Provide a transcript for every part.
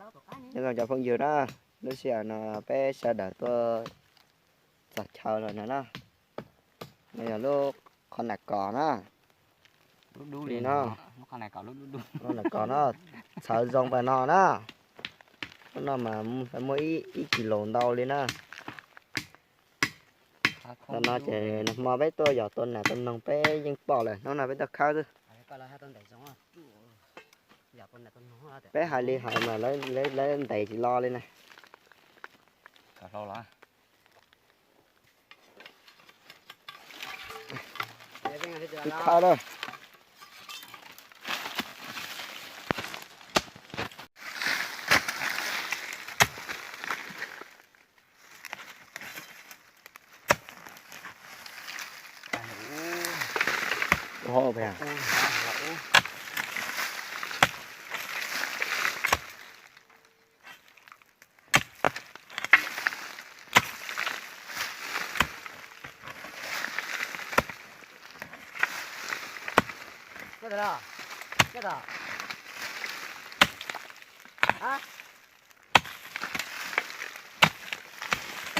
Nyob zoo cov phooj ywg na, lub sij hawm no peb sawv daws tuaj txog chaw lawm no na. No yog lub qhov nam kos na. Li no, qhov nam kos no txhawv zoo pab no na. Lub no mas muaj ib kis lus ntau li na. Ntawm no ces nag hmo peb tuaj yos tua nas tua noog peb yeej pom lawm, hnub no peb tuaj khawb xwb. Peb hais li hais mas lawv ntes tsis lo li na. Khawb lawm.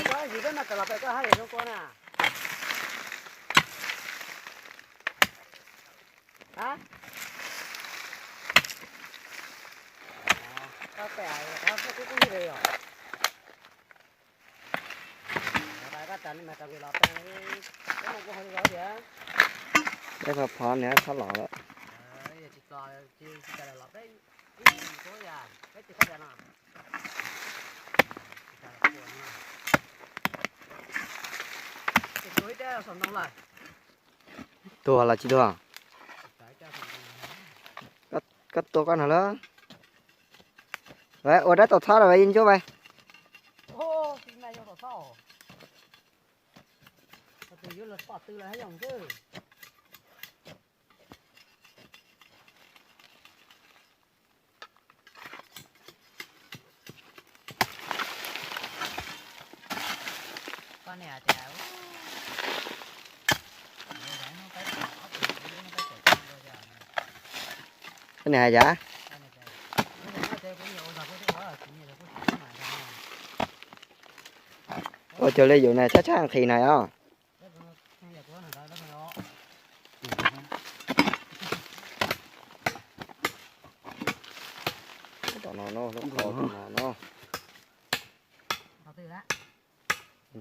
Koj yim peb mas kom los pem koj hab yam zoo kua na. Hab, koj pem, koj kub kub li yom. Peb phov phov nws txhob los lawm. Tuag los tsis tuag? Koj tua koj no lawm. Ua dab tau txhob rau yeej ntsuab vais. Koj niam hais cas? Ua cuag li yus na, tshab tshab nqhis na os. Tom no no, lub qhov tom no no.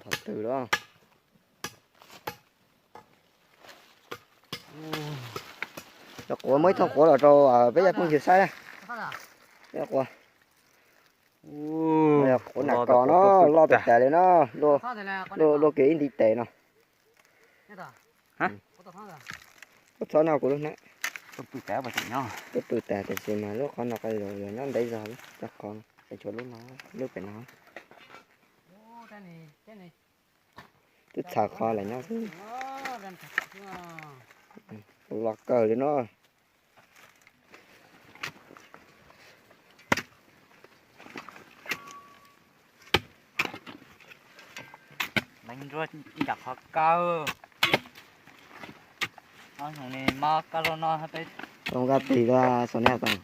Thaum twg los? Cov quav, muaj ib thooj quav los rau peb cov phooj ywg saib na. Peb cov quav. Quav nam kos no, loj tas tas li no, luaj kiag ib ntiv tes no. Koj txhob noj kuv lub hnab. Tuaj pw tas tiam sis mas lub qhov no yuav nyob ntev zog, cov qhov es tshuav lub no, lub pem no. Twb txhaws qhov lawm nyob xwb. Los kawg li no. Leej nruab nram qhov kawg. Ob xyoo ni mob kab loj no peb. Zoo kab tig lawm, xav neb tau.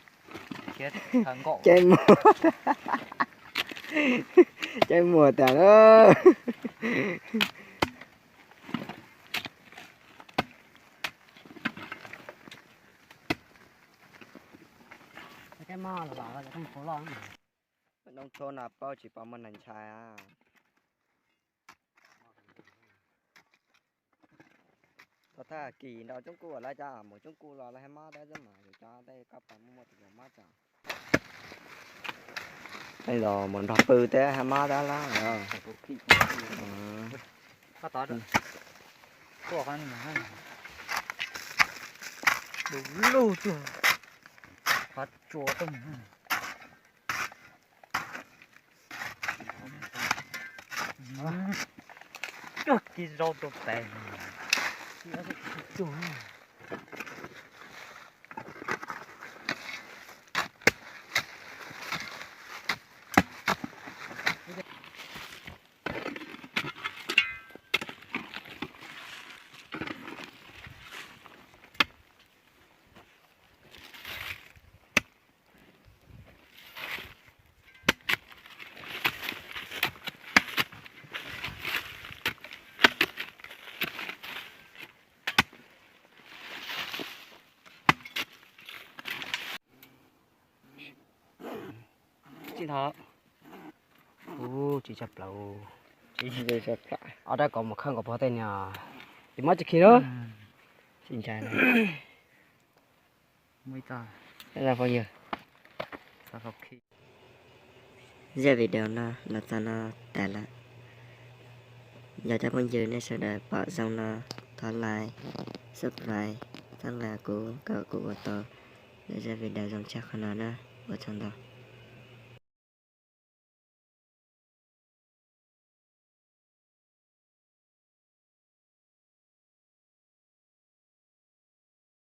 Ceb muag, ceb muag tas lawm. Noo tshua no paub tsis pom muaj neeg ntshai. Thaum thaj kis nrau coob kuj lawv cov mus coob kuj los lawv hab mob tab xwb mas yus cov tej koj pom muaj muaj tus mob tso. Los mus nrog pw tej hab mob tab lawm. Du lug tuaj, qhov tsua tuaj. Cuag kis zaub rau pem. Ub, tsis tshaj plaws. Ob rab kaus mom khawb nkaus pog tej niag. Tis mob tsis khi lawm. Zaj video no los txog no tas lawm. Yog cov phooj ywg nej sawv daws pom zoo no, thov like, subscribe, txhawb nqa kuv kom kuv ua tau lwm zaj video zoo tshaj qhov no na. Ua tsaug ntau.